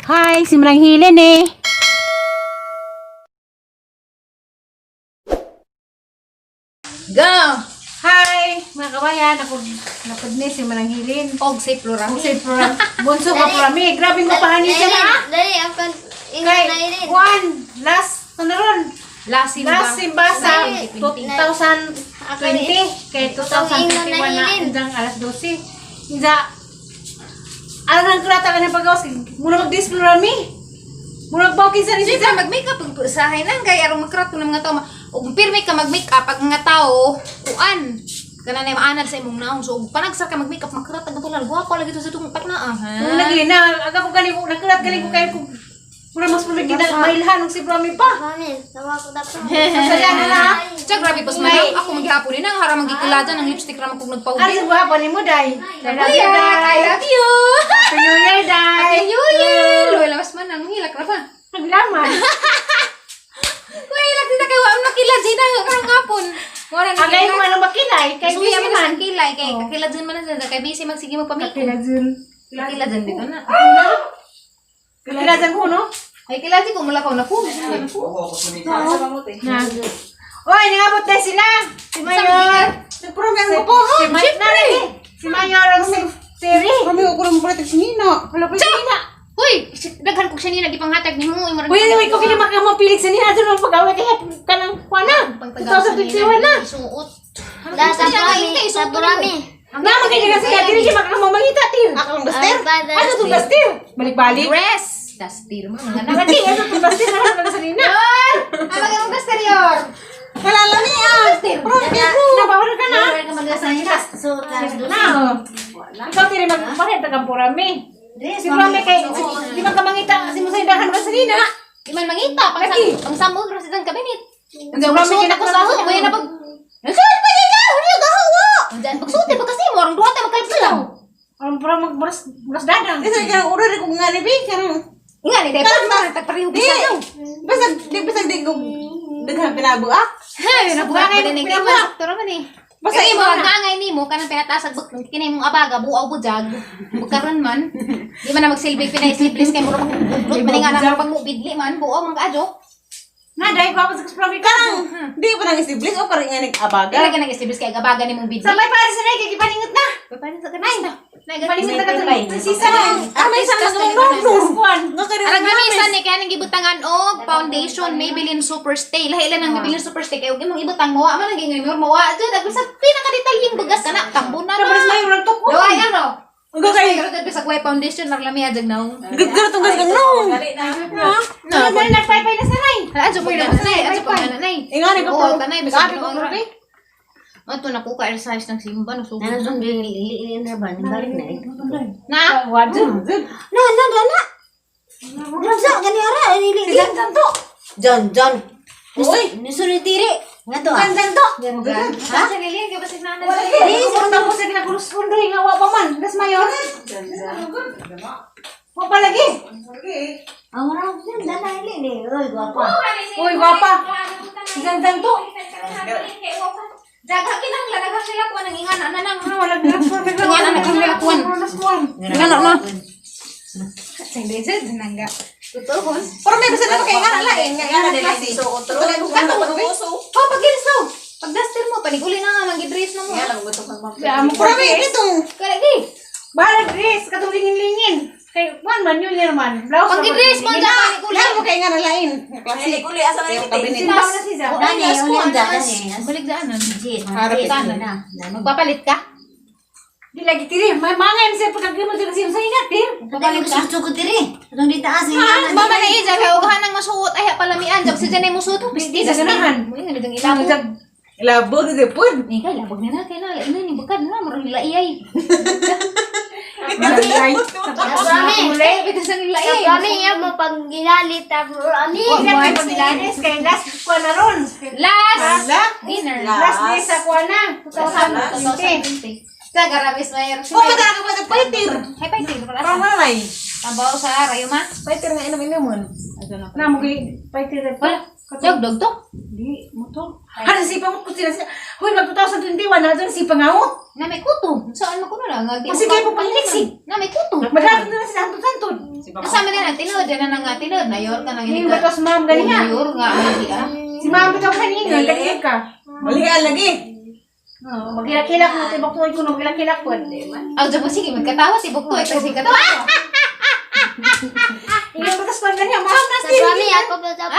Hi, si Manang Hilen eh. Go! Hi, mga kabayan. Ako, napod ni si Manang Hilin. Og si Florami. Ang si Florami. Bunso ka, Florami. Grabe mo pahanin siya na. Dali, ang kan Kay, one, last, ano ron? Last simba. Last simba sa Dali. 2020. Kay 2021 na, hanggang alas 12. Inza, alam ng kurata ka ng pagawas. Muna mag-display Florami. Muna mag-bawkin sa Siyempre, mag-makeup pag usahay nang kay aron magkarat ng mga tao. Ug pirmi ka mag-makeup pag mga tao, kuan. Kana na maanad sa imong naong. So ug panagsar ka mag-makeup magkarat ang tulad. Guwapo lagi to sa itong patna ah. Ha? Nung lagi na, aga ko gani ko, nagkulat gani ko kayo kung mura mas pumigid na mailhan ng si Brami pa. Mami, tawa ko dapat. Sasaya na na. Tiyan, grabe pas man. Ako maghihapon din ang haramang gikiladan ang lipstick ramang kung Ano nagpawdi. sa buha pa ni mo, day? I love you, Kuya, I day. love you. Happy New Year, day. Happy New Year. Luy, lawas man ang hilak ra pa. Naglaman. Kuya, hilak dito kay wa nakilad sina karong hapon. Wala na. Agay ko ano makilay, kay Suya busy man man. sa kilay kay kakilad man na sa kay busy magsige magpamikot. Kilazun. Kakilad dito na. Kilazan ko, no? Ay kilad ko mula ko na po. Na. Oy, nangabot na sila. Si Mayor. Nagpromen ko po, ha? Si Mayor. Si Mayor ang si Siri. Kami ko kurang kulit si Nina. Wala pa si Nina. Uy, daghan ko siya nina gipanghatag nimo uy murag. Uy, anyway, ko kinamakapilig sa Nina. Doon ang pag-away kaya kanang kuha na. 2021 na. Suot. Sa Brami. Na, magkanya kasi kaya dili siya makakamamangita, Til. Akong duster. Ano itong dastil? Balik-balik. Dress. Dastir mo mga anak. Lagi, ano itong dastil? Ano ka sa Nina? Ang mga mong dastir yor. Wala lang niya. Nabawal ka na. Na. Na. Ikaw, Tiri, magpalit ka purami. Si Purami kay, di man ka mangita, si Musa dahan ka sa Nina. Di man mangita pang Lagi. pang samog ra sa kabinet. Si Purami Suot ako sa ako, kuya na pag Nagsuot pa niya! Wala gahawa! Diyan, pagsuot pa kasi mo, ang duha tayo magkalap lang. Ang pura magburas, buras dadang. Isa ka ura rin kung nga ni Bi. Karang. Nga ni dai pa man tagpareho Di. bisa daw. Basta di basta di ko daghang pinabuak. Hay, nabuhat pa din kay Pinabuak. sakto ra man eh. Basta Basta imo imo na. ang angay nimo kanang pinatasag buk kini imong abaga buaw bujag. Bukaron man. Di man na magsilbi pinay sleeveless kay mura mag man nga na pag mubidli man buaw man kaadyo. Na, dahil ko ako sa Purami ka. Karang di pa nang isiblis o parang nga nag-abaga. Dili ka nang sleeveless kay abaga nimong bidli. Sabay pa sa Nay, kay gipaningot na. Paano sa kanis na? Paningot na ka tuloy. Sisa na. Ah, may isang nagmamnur. Kuan. Nga ka rin Arag namisan ni kaya nang gibutangan og foundation Maybelline Superstay. Lahi lang ang Maybelline Superstay kay og imong ibutang mawa man ang gingon mo mawa jud ag sa pinakadetalyeng bagas kana tambo na Tapos na. may urang tukon. Dawa yan ro. Nga kay Pero jud sa way foundation marlami ajag naong. gagaro tong gas kang no. Na, dahil nagpaypay na sa Nay. Hala, adyo po na nay, adyo po na nay. Inga ni ko Oo, kanay bisag Sabi ko noon. bi. Ato na ko ka exercise ng simba no sugo. Na Na, Wadun. Na na na na. Ramsa gani ara Si Janjan to. John John. Uy. Nisunod diri. Nga to ah. Janjan to. ha? Sa lilin kay basig na na. Di, sa tapos sa ginakurus-kundo nga wa pa man. Das mayor. Wa pa lagi. Ang ora ko dana ili ni. Oy gwapa. Uy, gwapa. Si Zanzan to. Jaga kinang lalaga sila kuan ang ingan ana nang. Ano, wala na. Ingan ana sila kuan. Nga na na. Sa hindi jud nangga. Tutuhon. Pero may basta na kay nga na lain nga nga na klase. Oh, pagilso. Pag duster mo paniguli na nga mangi-dress na mo. Pero may itong Kalagi. Bahala dress, katong lingin-lingin. Kay kuan man New Year man. Blouse. Pag-dress mo dyan paniguli. Lalo mo kay nga na lain. Nga klase. Kabinet. Simbaw na si Zab. Dani, unin dani. Balik daanan. Harap Tanan. Magpapalit ka? Di lagi tiri. May mga MC pagkagimo diri sa ingat, tir. Magpapalit ka? Suko diri. Atong di taas Mama na ija kay ugahan ang masuot ay palamian jag si Janay musuot Di sa ganahan. Mo ingan dang ilabog. Jag Labo di pud. Ni kay labog na na kay na ina ni bukad na murag laiyay. Malay. Rami. Muli bitaw sang laiyay. Rami ya mo pangginali ta Rami. Kay paglanis kay last kuan na ron. Last Ala. dinner. Last day sa kuan na. 2020. 2020. Sa garabis mayor. Oh, madara ka pa sa fighter. Hay pa ito Parang malay. Tambaw sa rayo ma. Fighter nga inom inomon. Na mo gi fighter. Wala. Dog dog to. Di motor. Hana si pang ko sila. Huy mag 2021 na doon si pangaw. Na may kuto. Saan mo kuno na? Nga Kasi kayo po pahilig, Na may kuto. Magdato na sila santod-santod. Kasama din ang tinuod, yan na nga tinuod. Nayor ka nang Hindi ba tos ma'am ganiha? Nayor nga ang ah. Si ma'am bitaw kanina, ganyan ka. Malihaan lagi. Oh, maghilak-hilak mo tibok tuod ko, maghilak-hilak po. Di man. Aw, dyan mo, sige, magkatawa si Bukto. Ito si katawa. Ingon ba tas kuan ganiha, ma'am na Sa si. Swami, ako pa sa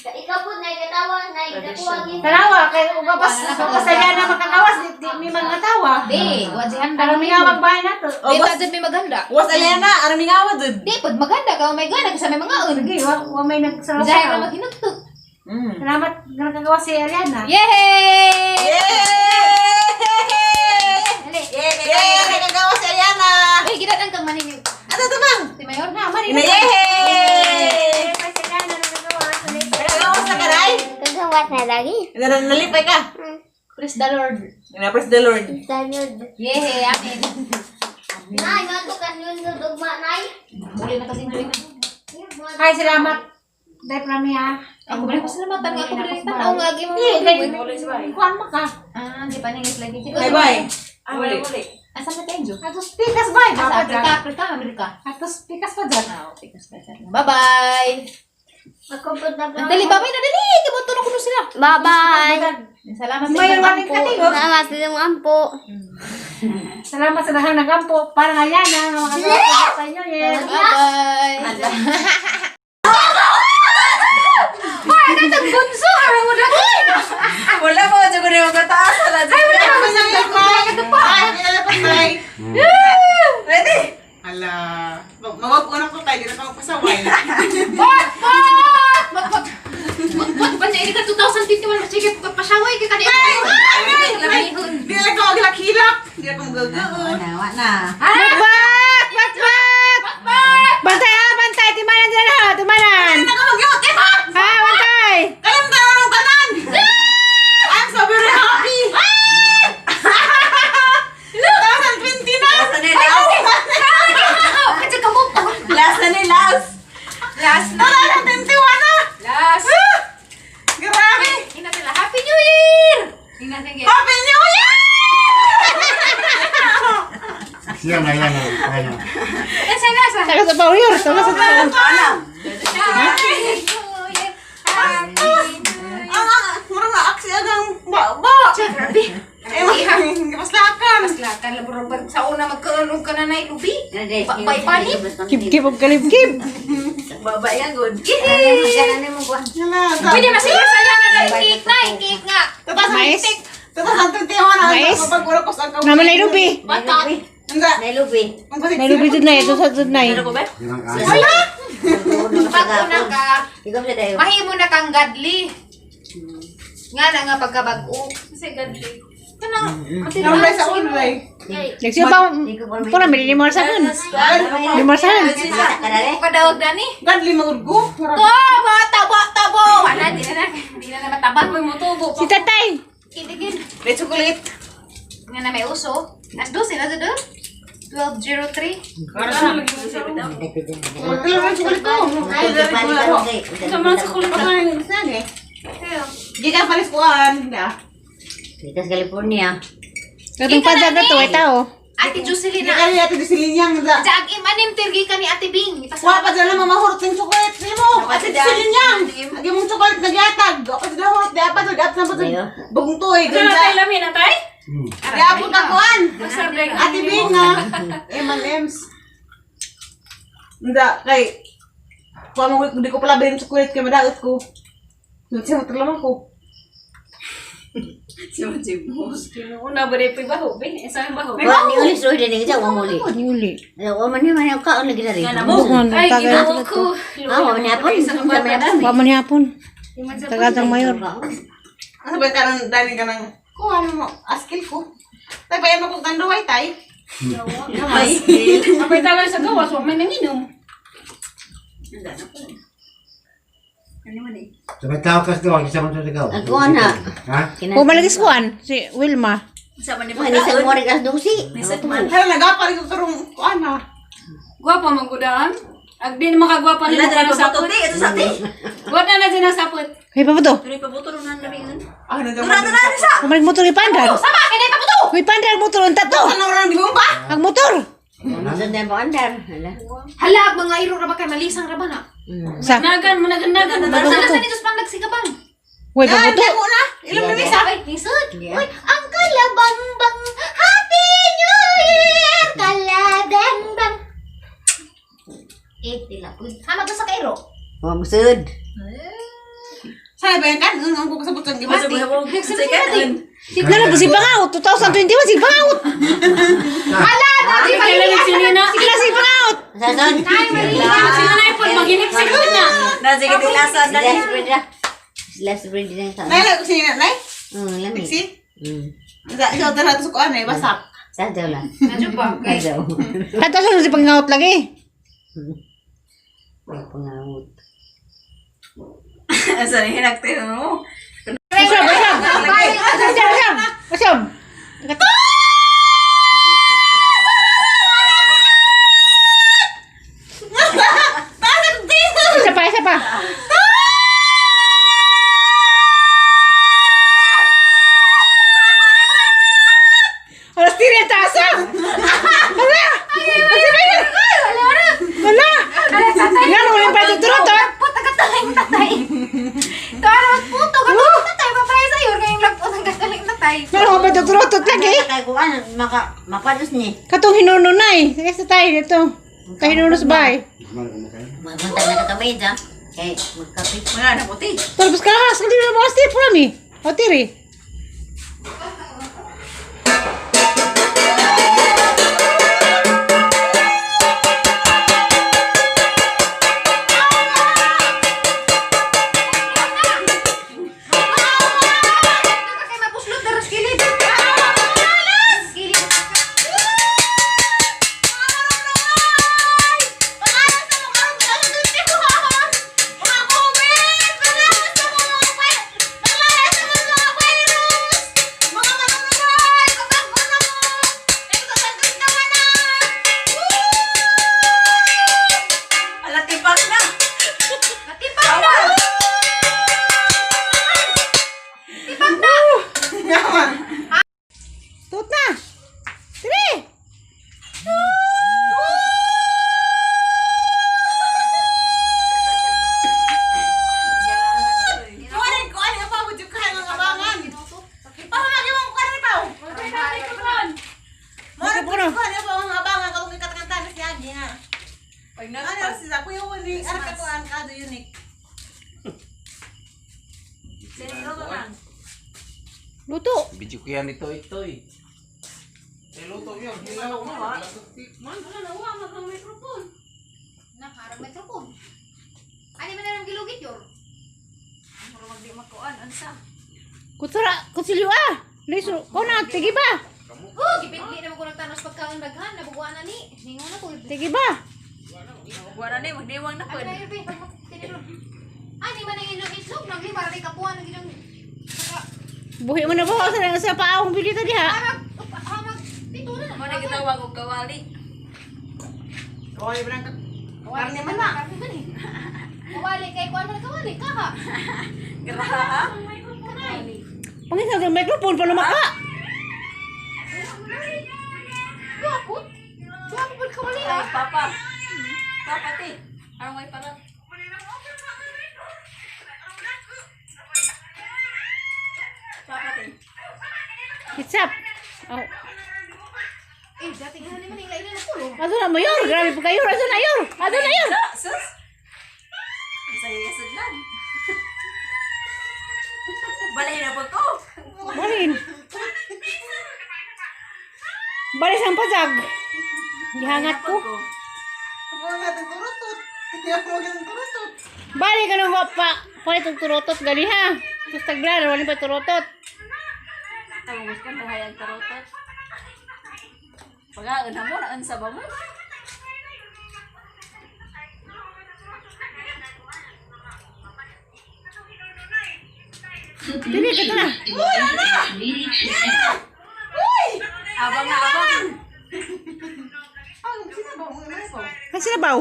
Ikaw po, naikatawa, naikatawa. Tanawa kay ugapas pasaya na makakawas di, di mi mga tawa. Di, wa si handa. Aram nga magbahay na to. Di ta dyan may maghanda. Was Aliana, araming awa dun. Di, pag maghanda ka, oh my God, nagsa may mga un. Sige, wa may Diyan nagsaraw. na maghinugtog. Salamat nga nakagawa si Ariana. Yay! Yay! Dali. Yay! Nakagawa si Ariana! Uy, ginatang kang manin yung Ano ito, mang? si Mayor. Na, mani. Ina, yay! Si Ariana nakagawa. Nakagawa sa karay? Kagawa na lagi. Nalipay ka? Praise the Lord. Ina, praise the Lord. Sunod. Yay! Amen. Nay, nga ka sunod ugma, nay. Muli na kasi muli na. Ay, salamat. Dahil prami ha. Ako ba rin pasalamatan nga ako ba rin tanaw nga agi mo. Di, kay kuan mo ka. Ah, di pa nangis lagi. Bye bye. Uli. Asa na tayo, Jo? Atos pikas bay. Asa Dapat Africa, dyan. Africa, Amerika. Atos pikas pa dyan. Ah, okay. Bye-bye. Ako po na Ang dali, bye-bye na dali. Kibuto na kuno sila. Bye-bye. Salamat sa Mayor, inyong waning ampo. katingog. Salamat sa iyong ampo. Salamat sa dahang nagampo. Parang Ariana, nga makagawa sa inyo. Yes. Bye-bye. Ay, natag bunso. Ay, wala ka. Wala po, dyan ko na yung kataas. Wala, dyan ko na. Ay, Ready? Ala. Mawag-unang ko tayo, di na ka magpasaway. Bot! Bot! Bot! Bot! Bot! Bot! Bot! Ini ka 2021. Sige, pasaway ka kanina. Ay! Ay! Ay! Di na lang ka maghilak-hilak. Di na ka magagaon. Batbat! Batbat! Bantay ha, bantay! Timanan dyan ha, timanan! Di na ka magyot. Eh, ba? Ha, bantay! Kalam tayo ng tanan! I'm so very happy! 2020 na! Last na ni last. Kasi kamot. Last na ni last. Last na. 2021 na! Last. Grabe! Ina sila. Happy New Year! Ina sige. Happy New Year! Yan na, yan na. Yan na. Asa na sa. Taga sa Bawyer, taga sa Ano? Happy New Year. Happy New Year. Ang murang na aksi agang ba. Grabe. Eh, maslakan. Maslakan labor sa una magkaanog ka na na ilubi. Bay panip. Kib-kib og kalib-kib. Baba yan, good. Yala, Pwede masaya saya nga na cake na, cake nga. Mais. 2021 na. Mais. Mapag-ura ko sa ang Naman na ilubi. Batat. Hindi. Nailubi. Ang pasig- Nailubi dun na, ito sa dun na. Yan ang kain. Bago na ka. Mahimo na kang godly. Nga na nga pagkabag-o. Kasi godly. Kanang Naulay sa ulay. Nagsiyo pa, pura, may limar sa kun. Limar sa kun. Kadawag dani. Godly magurgo. To, tabo, tabo. Wala, di na na mataba. May mutubo. Si tatay! Kitigin. May chocolate. Nga na may uso. As 12 na to 12:03. Magkailan ng chocolate ko. Gikan palis kuan. Da. Dito sa California. Katong padar na to, ay tao. Ate Jocelyn na. Gikan niya ito silinyang da. Jaag im anim tirgi ka ni Ate Bing. Wa pa dyan lang mamahurot ng chocolate nimo. Ate silinyang. Agi mong chocolate nagyatag. Ako sila hurot di apa di apa na bagong tuig. Ganda. Di apa ka kuan. Ate Bing nga. M&M's. Hindi, kay kuha mo, hindi ko pala bilhin chocolate kay madaot ko. Siya lamang ko. Una ba rin baho, be? Isa ang baho. Wa ni uli suod din sa wa muli. Uli. Wa man ni man ka lagi na rin. Ay, ginoo ko. Ah, wa man hapon. Sa may hapon. Wa man hapon. Tagatang mayor. Ano ba karon dani ka ng kuha mo askil ko. Tay pa mo kung kanduway tay. Gamay. Apay tagal sa gawas, wa may nanginom. Sabay tao kas doon, isa man sa sigaw. Ang kuwan na. Ha? O malagis kuan, si Wilma. Sa man ni Ni sa mo rin dusi. Hala nagapal ko karong kuan ha. Gwapa magudaan. Ag di makagwapa Wala na pabuto ti, ito sa ti. Wala na din sapot. Hey, pabuto. Tuloy pabuto ron na namin. Ah, nagawa. Dura dura sa. Kumalig motor kay Pandar. Sama, kinay pa po to. May Pandar motor unta to. Ano orang di bomba? Ang motor. Doon na mo andar. Hala. Hala, mga iro ra ba kay malisang ra ba na? Sa Nagan, managan-nagan. Sa nasa ni Diyos panlag sigabang. Uy, baguto. Mo na. Ilang na misa. Ay, lisod. Yeah. Uy, ang kalabangbang Happy New Year! Kalabangbang. Eh, tila po. Hama to sa kairo. Wa musud. Sana ba yan kan? Ang ko kasabot sa gimati. Nana po si Bangaut 2021 si Bangaut. Hala, di ba Sige na si Bangaut. Sason. Ay, mali. Sino na ipon? Maginipsik na. Na, sige, tilasan na. Last bread na. Last bread na sa. Nay, ko sinina, nay. Lami. Tiksi. Mm. Sa sa tara to sa kuan ay basak. Sa daw lang. Medyo ba? Sa daw. Kato sa si Bangaut lagi. May pangamot. Asa ni hinagtin mo? Usab, usab. Usab, usab. Usab. Isa pa, isa pa. Alas tira tasa. Wala. Wala. Wala. Wala pa tuturot. Lagpot ang kataling tatay. Ito ano, mas puto. Kataling tatay. Papaya sa'yo. Ngayong lagpot ang kataling tatay. Wala pa tuturot lagi. Kay kuan maka mapados ni. Katong hinununay. Sige sa tayo dito. Kahinunos bay. Kumakain, kumakain. Maguntag na kakamay dyan. Kay magkape. Mga na puti. Tapos kalahas, hindi na mga step rami. O tiri. Ito ka kay mapuslot na kilid. Kilid. Ala, tipak na. Tipak na! Tipak na! Tut na. Tiri. Kuan kuan nga pa mo jud kahay nga abangan. Pa lagi mo kuan ni pao. Mo ra kuan nga pa nga abangan katong gikatangan si Agi nga. Pag Ano si sa kuya wali ara ka kuan ka do unique. Luto. Video ko yan ito, ito eh. Eh, luto yun. Hilaw mo. Man, wala na wa mag microphone. Na, harang microphone. Ano man na lang gilugit yor? Murag di makuan, unsa? Kutsara, kutsilyo ah. Liso, kona, tigi ba? Oh, gipit di naman ko nagtanos pagkaon daghan, nabuguan na ni. Ningon na ko. Tigi ba? Wala na magdiwang na Ano pod. na yun, be? Tinilog. Ani man ang ilong itlog, naglima ra kapuan ang ilong. Saka Buhi mo na ba? Sa sa paawang bilita diha. hamag hamag pito na. Mo na gitawag og kawali. Oy, brang ka. Karne man na. Karne man eh. Kawali kay kuan man kawali kaha. Graha. ah. Kanay. Pangit sa microphone pa lumaka. Guwapo. Guwapo pud kawali ah. Ay, papa. Papa ti. Aron way parat. Papa ti. Ketchup. Oh. Eh, dating ano man ila ila na kulo. Ato na mo yor, grabe pa kayo. Ato na yor. Ato na yor. Sus. Saya sudlan. Balay na po ko. Balin. Balis ang pasag. Gihangat ko. Mo nga tong turutot. Mo nga tong turutot. Bali ka nung pa. Palit og turotot gali ha. Tapos taglar, wala pa turotot. Tawag ko na hayag tarotot. Pagaon na mo na unsa ba mo? Dili ka na. Abang na abang. Ah, sino ba mo nga po? Kasi na baw.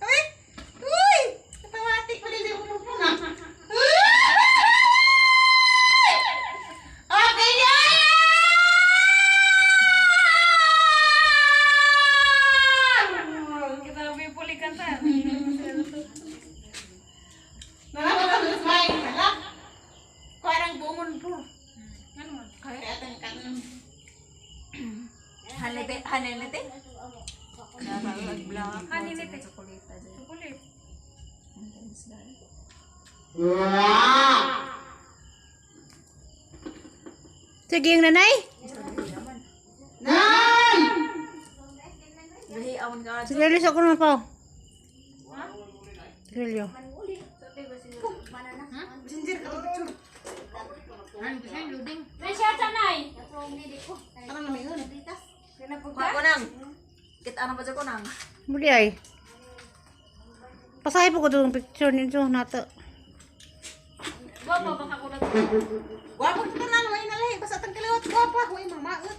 Uy! Uy! Automatic pa dili mo po na. Hanin ite. Hanin ite. Chocolate. Sige yung nanay. Nay! Gahiawan ka. Sigarilyo sa ako naman pa. Sigarilyo. Ginger ka picture. Ano ko siya, loading. Ano na may yun? Kuha ko nang. Kita ano ba dyan ko nang? Muli ay. Pasahe po ko doon picture ninyo nato. Gwapo ka tanan, way na lahi. Basta atang kaliwat, gwapa. Way mamaot.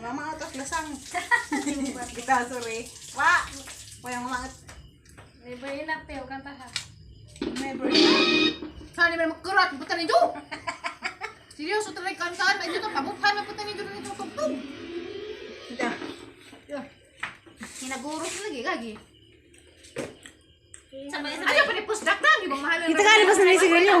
Mamaot at lasang. Kita, sorry. Wa! Way mamaot. Never enough, Teo. Kanta ha. Never enough. Sana naman magkurat, puta ninyo! Seryoso talaga kantaan, ay dito, pabuthan, mapunta ninyo dito, tugtog. Da. Hinaguros lagi, gagi. Ayaw pa ni pusdak na, ibang mahal. Kita ka, ba sa sigarilyo?